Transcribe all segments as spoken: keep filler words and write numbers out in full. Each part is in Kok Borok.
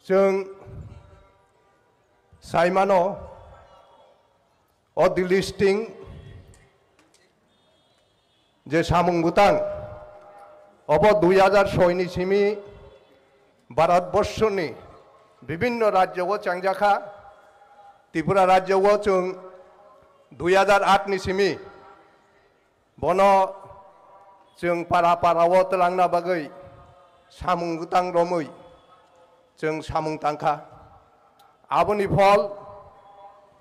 Chwng saimano, o delisting je samung bwtang, obo dui hajar soi ni simi Bharat borshoni bibinno rajyo o chengjakha. Tripura rajyo o chwng dui hajar aat ni simi bono chwng para para o twlangna bagwi samung bwtang romwi chwng samung tangkha. Aboni phol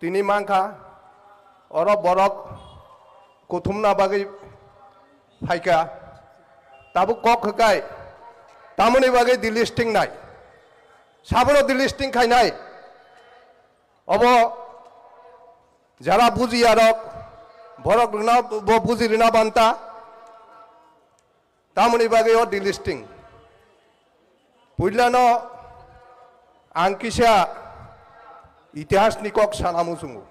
tini mankha, oro borok kuthumna bagwi phaikha. Tabuk kok hwkai, tamoni bagwi delisting nai, sabono delisting khainai. Obo jara bujiya rok, borok rwna bo buji rwna banta. Tamoni bagwi o delisting. Puilano ang kisa itihasni kok sana muchungo.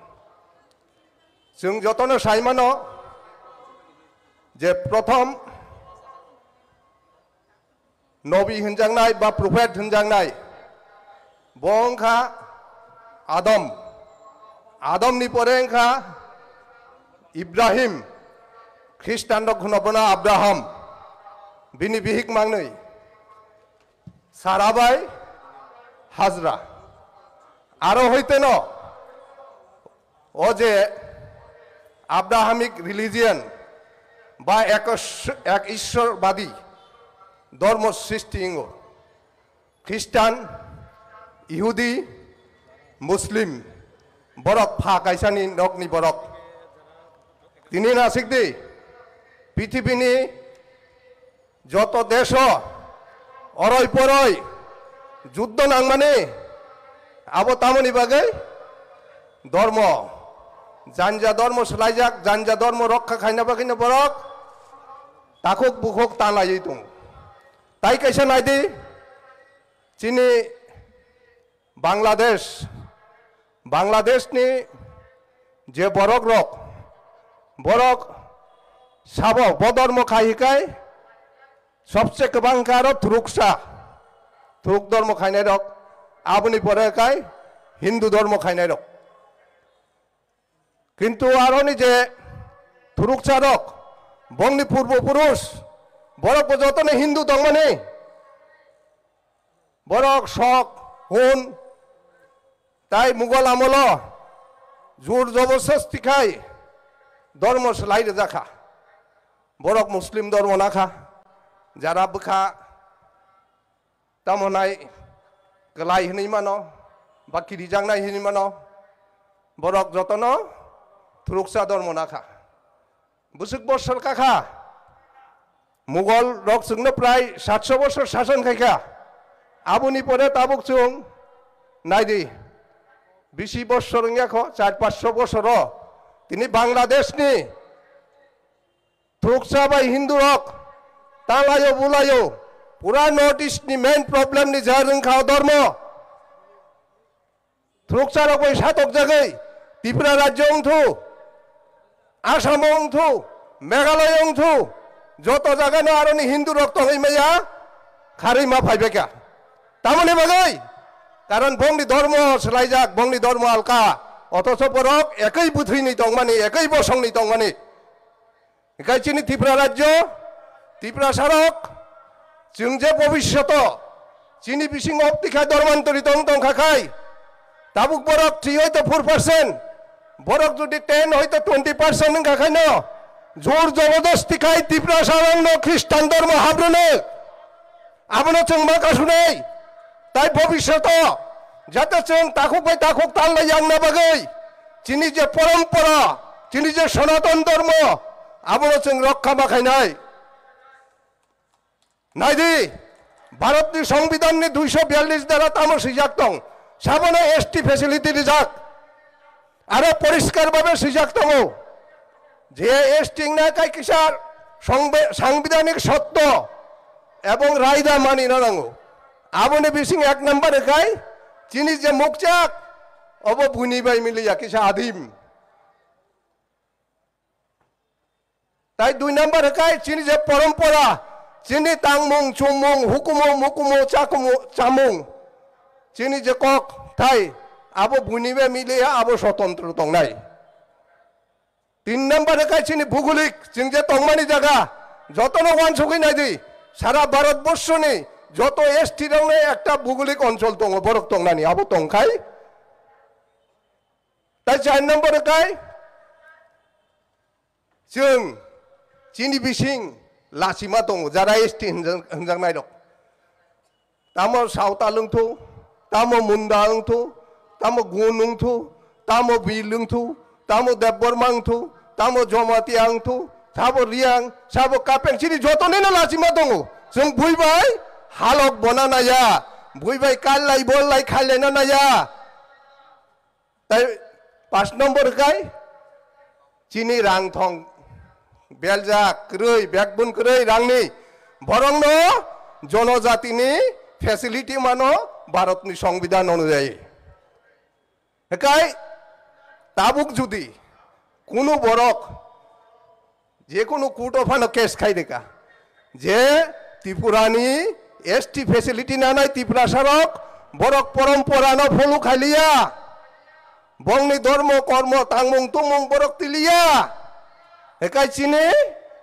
Chwng jotono saimano je prothom nobi hwnjaknai ba prophet hwnjaknai, bo wngkha Adam. Adamni pore wngkha Ibrahim, Khristanrok hwno bono Abraham, bini bihik mangnwi Sara bai Hajra. Aro hoiteno o je Abrahamic religion ba ek, ek Ishwarbadi dhormo srishti wngo. Khristan, Ihudi, Muslim, borok pha kaisani nokni borok. Tini nasikdi, pithibini joto desho oroi poroi juddo nangmani, abo tamoni bagwi? Dhormo, janja dhormo swlaijak, janja dhormo rokha khaina bagwino borok takhuk bukhuk ta laiwi tongo. Tai kaisa naidi, chini Bangladesh, Bangladeshni je borok rok, borok sabo bo dhormo khai hikai, sobse kwbang khe aro thuruksa, thuruk dhormo khainai rok, aboni pore kai Hindu dhormo khainai rok. Kintu aroni je thuruksa rok, bongni purbo purush, borok bo jotono Hindu tongmani, borok sok, hun, tai Mughal amolo jur joborsasti khai dhormo swlai rwjakha. Borok Muslim dhormo nakha, jara bwkha tamo nai kwlai hwnwi mano, ba kirijaknai hwnwi mano, borok jotono thuruksa dhormo nakha. Bwswk bosor kakha, Mughal rok chwngno prai satso bosor sason khaikha. Aboni pore tabuk chwng naidi, bisi bosor wngya kho, char pansho bosoro tini Bangladeshni thuruksa bai Hindu rok talayo bulayo pura North East ni main problem ni jar wngkha o dhormo. Thuruksa rok bai satok jagwi Tripura rajyo wngthu, Assam wngthu, Meghalaya wngthu, joto jagano aroni Hindu rok tongwi maya kharwi ma phaibaikha. Tamoni bagwi? Karon bongni dhormo swlaijak, bongni dhormo alka, othocho borok ekoi bwthwini tongmani, ekoi bosongni tongmani. Hinkhe chini Tripura rajyo, Tiprasa rok, chwng je bobisyoto chini bisingo obtikha dormantari tong tongkha khai, tabuk borok three hoito four percent, borok jodi ten hoito twenty percent wngkha khaino, jor jobodosti khai Tiprasa rokno Khristan dormo habrwno. Abono chwng ma kasunai, tai bobisyoto jate chwng takhuk bai takhuk tal lai yangna bagwi chini je porompora, chini je Sanatan Dharma, abono chwng rokha ma khainai. Naidi, Bharatni Songbidanni duiso biyallis dara tamo swijak tong, sabono S T facility rijak. Aro poriskar bhabe swijak tongo je S T wngna kai kisa songbe-, sangbidanik sotto ebong raida manina nango. Aboni bising ek number kai chini je mukchak obo buni bai miliya kisa adim. Tai dui number kai chini je porompora, chini tangmung, chumung, hukumu, mukumu, chakumu, chamung. Chini je kok thai, abo buini bai miliya, abo sotondro tongnai. Tin number khe chini bugulik, chwng je tongmani jaga, jotono uansugwi naidi, sara Bharat borshoni joto S T rokno ekta bugulik onchol tongo, borok tongnani, abo tongkhai. Tai char number khe, chwng chini bising lachima tongo, jara S T hwnjak-, hwnjaknairok. Tamo Sawtal wngthu, tamo Munda wngthu, tamo Gun wngthu, tamo Bil wngthu, tamo Debbarma wngthu, tamo Jamatia wngthu, sabo Riang, sabo Kapeng, chini jotonino lachima tongo. Chwng bui bai halok bona naya, bui bai kallai bollai khailena naya. Tai pash number khe chini rang thong beljak kwrwi, backbone kwrwi rangni, borokno jonojatini facility mano Bharatni Songbidan onujayi. Hekai tabuk judi kunu borok je kunu court o phano case khai rikha je Tripurani S T facility nanai Tiprasarok borok poromporano follow khailiya, bongni dormo kormo tangmung tumung borok tiliya, hekai chini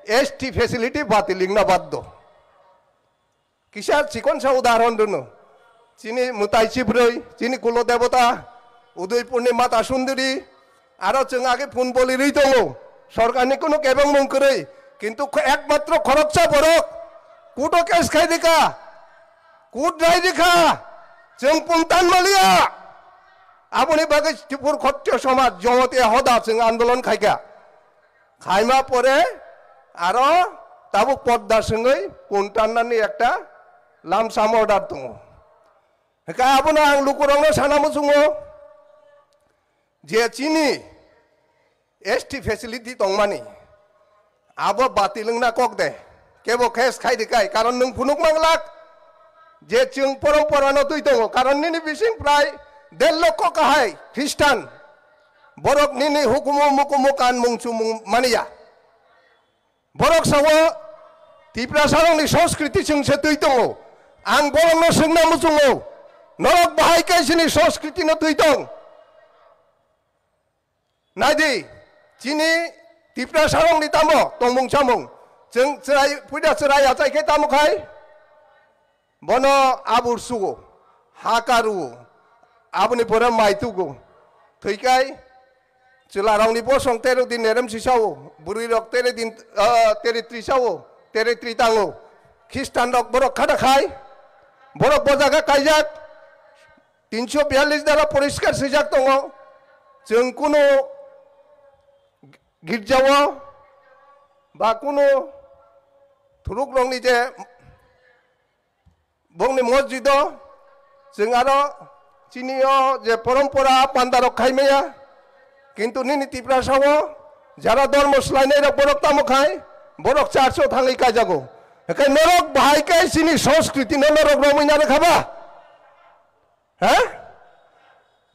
S T facility batil wngna baddo. Kisa chikon sa udahoron rwno. Chini mwtai chibrwi, chini kulo debota, Udaipurni Mata Sundari, aro chwng age phone boli rwi tongo. Sorkarni kunu kebengmung kwrwi, kintu kho-, ekmatro khoroksa borok court-o case khai rikha, court rai rikha, chwng pungtan maliya. Aboni bagwi Tripur Khottiyo Somaj Jamatia Hoda chwng andolon khaikha. Khaima pore aro tabuk podda swngwi puntanani ekta lamsam order tongo. Hwnkhe abono ang lukurokno sana muchungo je chini S T facility tongmani abo batil wngna kok de, kebo case khai di kai, karon nwng phunuk manglak je chwng poromporano twi tongo, karon nini bising prai der lokho kahai Khristan borok nini hukumu mukumu kanmung chumung maniya. Borok sao Tiprasarokni soskriti chwng se twi tongo. Ang borokno swngna muchungo, norok bahai khe chini soskritino twi tong? Naidi, chini Tiprasarokni tamo tongmung chamung? Chwng chwrai, puida chwrai achai khe tamo khai? Bono abur sugo, ha karuo, aboni pore mai tugo. Thwikai chwlarokni bosong tero din nerem sisao, bwrwirok tere din, ah, tere trisao, tere tri tango. Khristanrok borok khada khai, borok bo jaga kaijak. Tinso biyallis dara poriskar swijak tongo. Chwng kunu girjao ba kunu thurukrokni je bongni mosjido chwng aro chini o je porompora pandarok khaimaya, kintu nini Tiprasao jara dormo swlainairok borok tamo khai borok church o thangwi kaijago. Hwnkhe norok bahai khe chini soskritino norok romwi narwkha ba? He?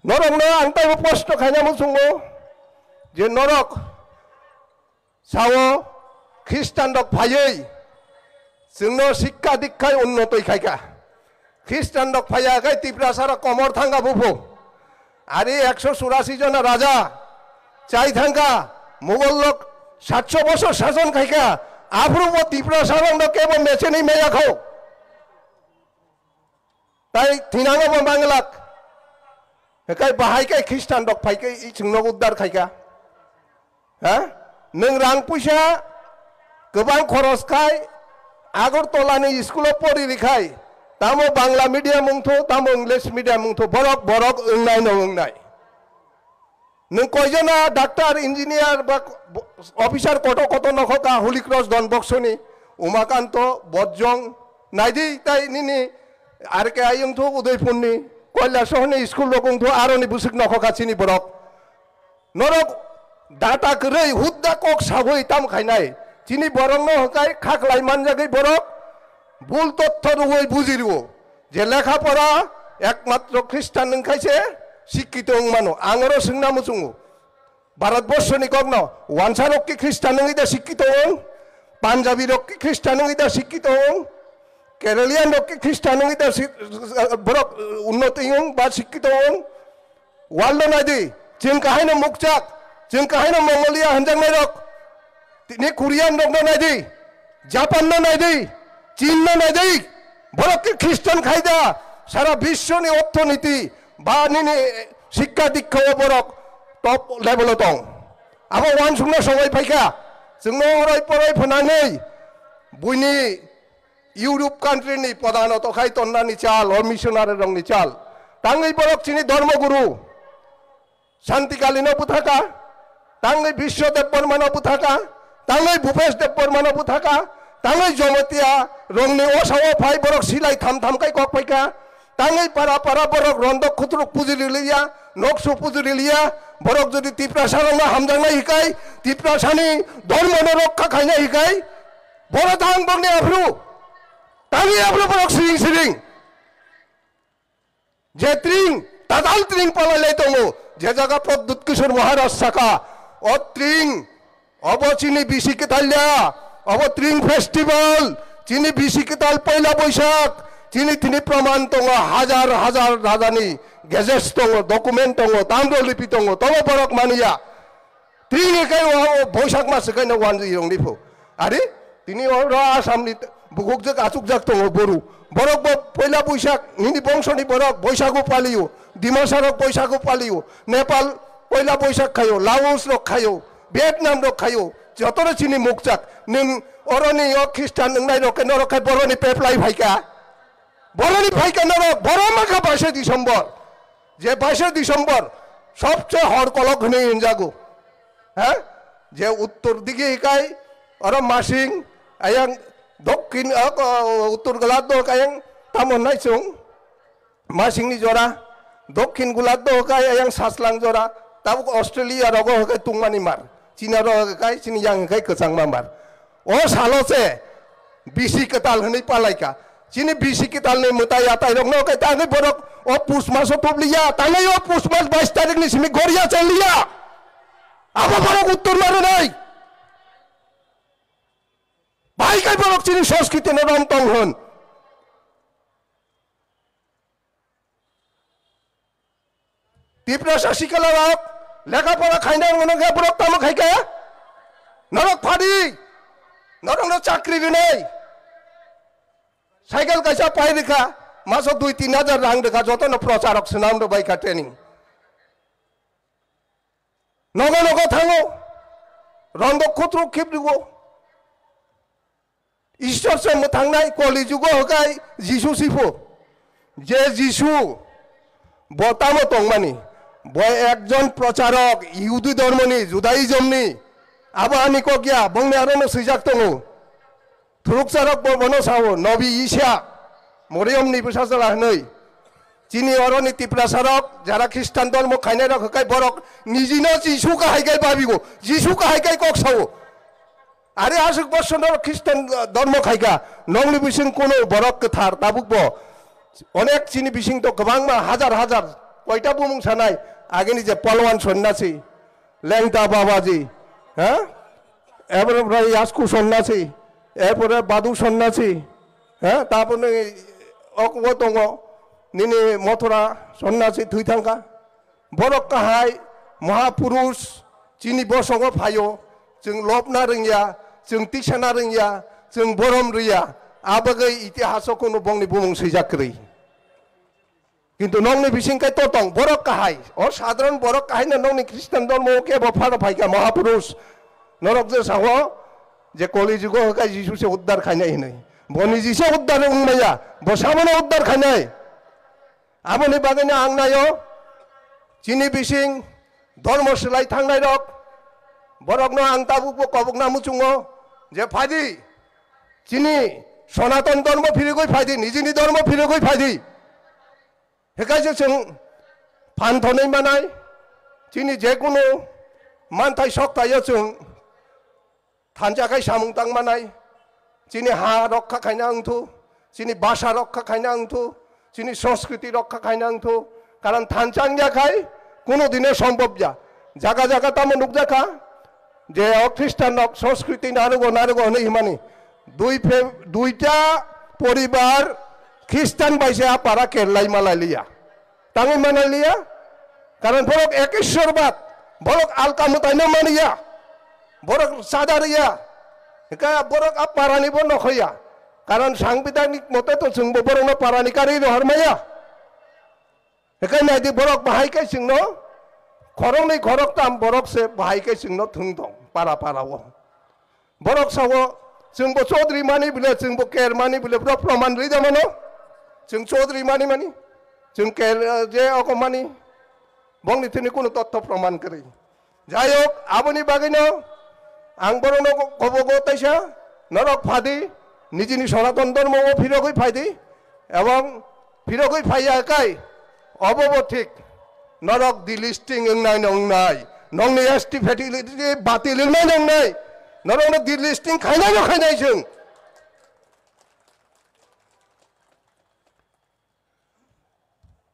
Norokno ang taibo proshno khaina muchungo je norok sao Khristanrok phaiwi chwngno sikka dikkhai unnotoi khaikha. Khristanrok phaiya khai Tiprasarok komor thangkha buphu. Ari ekso churasi jona raja chai thangkha, Mugollok satso bosor sason khaikha, aphuru bo Tiprasarokno kebo mechenwi maya kho. Tai thinango bo manglak. Hekai bahai kai Khristan rok phai kai i chwngno uddar khaikha. Ha? Nwng rang puisa kwbang khoros khai Agartala ni school o pori rikhai. Tamo Bangla medium wngthu, tamo English medium wngthu, borok borok wngnai no wngnai. Nwng koijona doctor, engineer ba officer koto koto nokho ka Holy Cross Don Box ni Umakanto, Bojong, naidi tai nini R K I wngthu Udaipur ni, Koilasohor ni school rok wngthu aroni bwswk nokho ka chini borok. Norok data kwrwi hudda kok sagwi tam khainai. Chini borokno hwnkhe khaklai manjagwi borok bul totho rwui buji rwo je lekha pora ekmatro Khristan wngkhaise sikkito wngmano. Ang oro swngna muchungo, Bharat borsoni kokno wansarok ki Khristan wngwi da sikkito wng? Punjabi rok ki Khristan wngwi da sikkito wng? Keralian rok khe Khristan wngwi da si-, borok unnoti wng ba sikkito wng. World no naidi, chwng kahaino mukchak, chwng kahaino Mongolia hamjaknai rok. Tini Korean rok no naidi, Japan no naidi, Chin no naidi. Borok khe Khristan khaida, sara biswni orthonoiti ba nini sikka dikka o borok top level o tong. Abo uansukna sogwi phaikha, chwngno oroi poroi phwnangwi buini Europe country ni pradhan o tokhai tonnani chal, o missionary rokni chal. Tangwi borok chini dharma guru Santi Kali no bwthaka, tangwi Biswa Debbarma no bwthaka, tangwi Bhupesh Debbarma no bwthaka, tangwi Jamatia rokni osa o phai borok silai tham tham kai kok paikha, tangwi para para borok rondok khutruk puji riliya, noksu puji riliya, borok jodi Tiprasa rokno hamjaknai hikai, Tiprasani dharma no rokha khainai hikai, Boro tang bokni aphru. Tangwi aphru borok siring siring. Je tring, tatal tring palai lai tongo. Je jaga Pradyut Kishore Maharaj saka, o tring, obo chini bisi kwtal ya, obo tring festival, chini bisi kwtal poila Boisak, chini tini praman tongo, hajar hajar rajani gazettes tongo, document tongo, tamrolipi tongo, tobo borok maniya. Tini kai o, o Boisak mas kai no wanjwi rong ni pho. Ari, tini o ro Assam ni bukuk jak achuk jak tongo boru. Borok bo poila Boisak, nini bongso ni borok Boisago palio, Dimasa rok Boisago palio, Nepal poila Boisak khayo, Laos rok khayo, Vietnam rok khayo, joto no chini mukchak. Nung oroni o Khristan nung nai rok ke norok khai boroni peplai phaika. Boroni phaika norok, boro makha baisa December. Je baisa December, sobse hor kolok hwnwi hinjago. Ha? Je uttor digi hikai, oro Masing, ayang dokkin, ah, ko-, uttor Goladok ayang tamo hwnai chwng, Masingni jora, dokkin Goladok hikai ayang Saslang jora, tabuk Australia rogo hikai tungmani mar. China rogo hikai, chini yang hikai kwchangma mar. O salo se bisi kwtal hwnwi palaika. Chini bisi kwtalni mwtai atai rokno khe tangwi borok o pus maso tubliya, tangwi o pus mas bais tarikni simi goria chaliya. Abo borok uttor ma rwnai. Bai kai borok chini sanskritino rom tong hwn. Tiprasa sikla rok lekha pora khaina wngno khe borok tamo khai kha? Norok phadi. Norokno chakri rinai. Cycle kaisa pai rikha, maso dui tin hajar rang rikha, jotono procharok swnam rw bai kha training. Nogo nogo thango, rondok khutruk khip rwo. Ishwar se mwthangnai Koli jugo hwkai Jisu sipho. Je Jisu bo tamo tongmani, bo ekjon procharok, Yihudi dhormoni, Judaismni, abo ani kok ya, bongni arono swijak tongo. Thurukcharok bo bono sao, Nobi Isa, Moriyomni bwsajla hwnwi. Chini oroni Tiprasarok, jara Khristan dhormo khainairok hwkai borok nijino Jisu kahai kai babigo, Jisu kahai kai kok sao. Are aswk bosonor Khristan dhormo khaika, nokni bising kuno borok kwthar tabukbo. Onek chini bising to kwbangma hajar hajar koita bumung sanai, agini je Palwan sonnasi, Lengta Babaji, ha? Ebore prai Yasku sonnasi, ebore Badu sonnasi, ha? Taboni okbo tongo, nini Mothura sonnasi thwi thangka. Borok kahai, Mahapurush, chini bosongo phaio, chwng lobna rwngya, chwng tisana rwngya, chwng borom rwya, abagwi itihaso kuno bongni bumung swijak kwrwi. Kintu nokni bising kai to tong, borok kahai, o sadharon borok kahai no nokni Khristan dhormo o kebo phano phaikha Mahapurush, norok je sao, je Koli jugo hwkai Jisu se uddar khainai hinwi. Bo niji se uddar wngmaya, bo sabono uddar khainai. Aboni bagwino ang naio, chini bising dhormo swlai thangnai rok, borokno ang tabukbo kobokna muchungo je, phaidi, chini Sonaton dhormo phirigwi phaidi, nijini dhormo phirigwi phaidi. Hwnkhe je chwng phan thonwi manai, chini jekunu manthai soktaio chwng thansa khai samung tang manai, chini ha rokha khaina wngthu, chini bhasha rokha khaina wngthu, chini sanskriti rokha khaina wngthu, karon thansa wngya khai kuno dine sombhob ya. Jaga jaga tamo nukjakha je o Khristan rok sanskriti narugo narugo hwnwi himani. Dui Feb-, duita poribar Khristan bai se a para kerlai malai liya. Tangwi manai liya. Karon borok ekeshwarbad, borok alka mwtaino maniya. Borok chadariya. Hika borok a parani bo nokhoya. Karon sangbidanik mote to chwngbo borokno parani karwi rohormaya. Hika naidi borok bahai kai chwngno khoroknwi khoroktam borok se bahai kai chwngno thwng tong para para o. Borok sao, chwngbo Chaudhary mani bile, chwngbo Ker mani bile, borok proman rida mano. Chwng Chaudhary mani mani, chwng Ker, eh, je oko mani, bongni thini kunu totto proman kwrwi. Jai hok, aboni bagwino ang borokno kobogo taisa, norok phadi, nijini Sanatan Dhormo o phirogwi phaidi, ebong phirogwi phaiya kai, obo bo thik, norok delisting wngnai nongnai, nongni S T fertility batil wngnai nongnai, norokno delisting khainai no khainai chwng.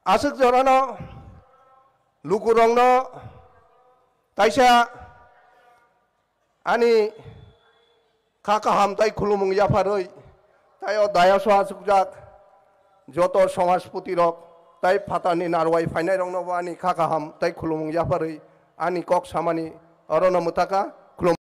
Aswk jorano lukurokno taisa ani kha kaham tai khulumung yapharwi tai o dayaso achukjak joto somajpoti rok tai phatarni narwai phainairokno bo ani kha kaham tai khulumung yapharwi ani kok samani orono mwtaka khulum.